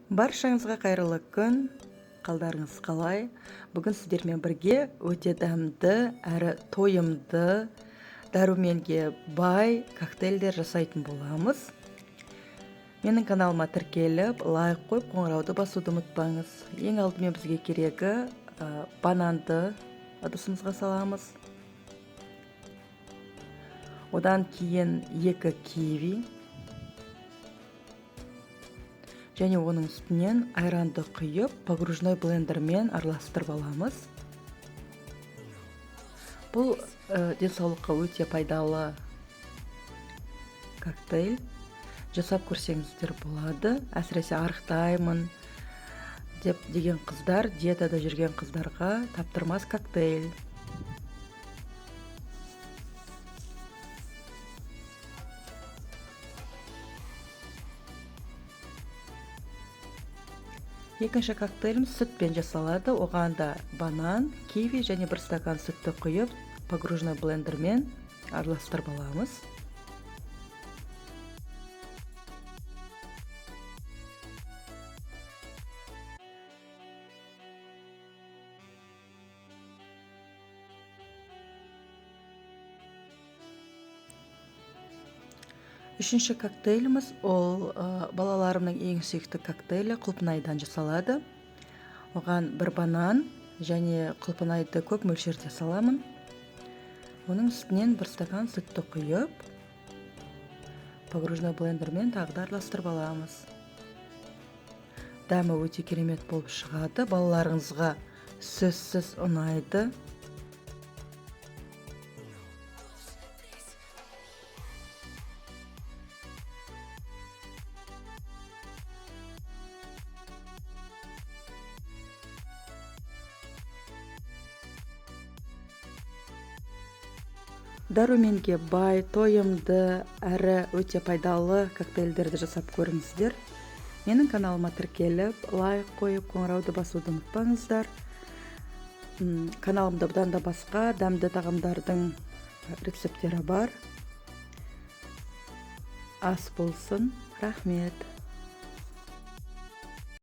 Баршаңызға қайырлы күн, қалдарыңыз қалай? Бүгін сіздермен бірге өте дәмді әрі тойымды, дәруменге бай коктейльдер жасайтын боламыз. Менің каналыма тіркеліп, лайк қойып, қоңырауды басуды ұмытпаңыз. Ең алдымен бізге керегі бананды ыдысымызға саламыз. Одан кейін 2 киви және оның үстінен айранды құйып, погружной блендермен араластырып аламыз. Бұл денсаулыққа өте пайдалы коктейль. Жасап көрсеңіздер болады. Әсіресе арықтаймын деп деген қыздар, диетада жүрген қыздарға таптырмас коктейль. Екінші коктейліміз сүтпен жасалады. Оған да банан, киви және 1 стакан сүтті құйып, погружной блендермен араластырып аламыз. Үшінші коктейліміз ол балаларымның ең сүйікті коктейлі құлпынайдан жасалады. Оған 1 банан және құлпынайды көп мөлшерде саламын. Оның үстінен 1 стакан сүтті құйып, погружной блендермен тағы да араластырып аламыз. Дәмі өте керемет болып шығады. Балаларыңызға сөзсіз ұнайды. Дәруменге бай, тойымды, әрі өте пайдалы коктейльдерді жасап көріңіздер. Менің каналыма тіркеліп, лайк қойып, қоңырауды басуды ұмытпаңыздар. Каналымда бұдан да басқа дәмді тағамдардың рецепттері бар. Ас болсын, рахмет.